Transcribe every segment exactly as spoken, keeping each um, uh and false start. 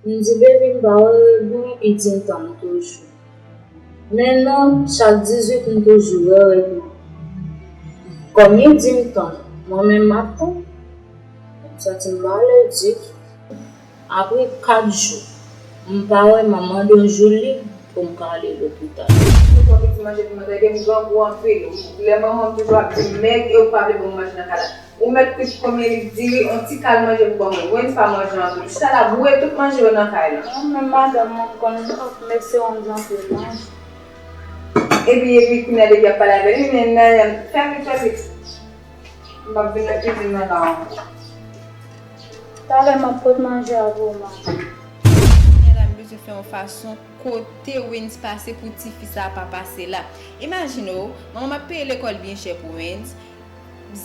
M di, "Baby, m pa wè règ mwen." Li di m, "Tann toujou." Men non, chak dizuit m toujou wè règ mwen. Kòm li di m tann, mwen menm m ap tann. M santi m pa alèz ditou. Apre kat jou, m pa wè, m mande yon jou lib pou m ka ale lopital. Ou twò piti manje pou mwen, tande m grangou anpil. Lè manman m toujou ap di m mèg e ou pa vle ban m manje nan kay la. Ou mèt kwit konbyen lit diri, yon ti kal manje pou ban mwen. Wens pa manje anpil. Chita la boure tout manje yo nan kay la. Mwen menm madanm mwen, m konn ap mèt se yon jan pou manje. Epi, epi, kounye a depi ap pale avè li, men nan, fè vit, fè vit. M p ap vin nan kizin nan la ankò. Talè m ap pot manje a pou ou, manman. Kounye a la, m bezwen fè yon fason kote Wens pase pou tifi sa a pa pase la. Imajine w, manman m ap peye lekòl byen chè pou Wens.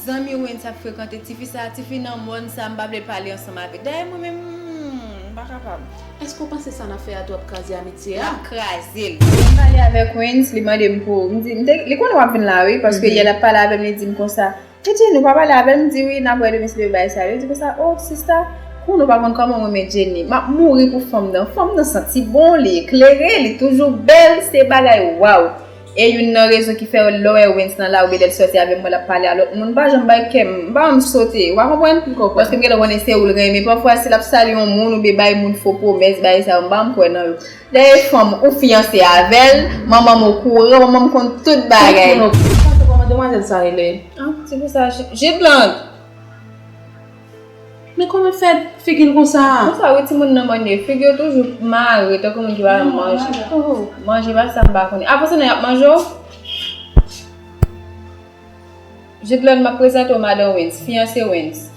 Zanmi Wens ap frekante tifi sa a, tifi nan mòn sa a, m pa vle pale ansanm avè l. Dayè mwen menm, hmm, m pa kapab. Èske w panse sa n ap fè a tou ap kraze amitye a? L ap kraze l. Lè m pale avèk Wens, li mande m pou, m di, m te, li konnen w ap vin la wi, paske yè l ap pale avè m, li di m konsa, Titi, nou pa pale avè l, m di wi, n ap wè demen si Dye vle bay sa. Li di konsa, o sista, kou nou pa konn kòman w renmen Jenny. M ap mouri pou fanm nan. Fanm nan santi bon, li eklere, li toujou bèl, se bagay waw. E youn nan rezon ki fè lè w wè Wens nan lari oubyen lè l sòti avè m, wè l ap pale a lòt moun, m pa janm bay kè m, m pa janm sote, w pa konprann? Paske m gentan konnen se ou l renmen. Pafwa, si l ap salye yon moun oubyen bay moun fo pwomès, bagay sa yo, m pa janm kwè nan yo. Dayè fanm ou fiyanse avè l, manman m okouran, manman m konn tout bagay. Ou panse kòman demwazèl sa rele? Ah, se pou sa, J-, Jidland. Men kòman fè figi l konsa? Konsa wi, timoun nan manje. Figi yo toujou mare, tankou moun ki pa janm manje. Manje pa sa m pa konnen. Avan se nan y ap manje w? Jidland, m ap prezante w madan Wens, fiyanse Wens.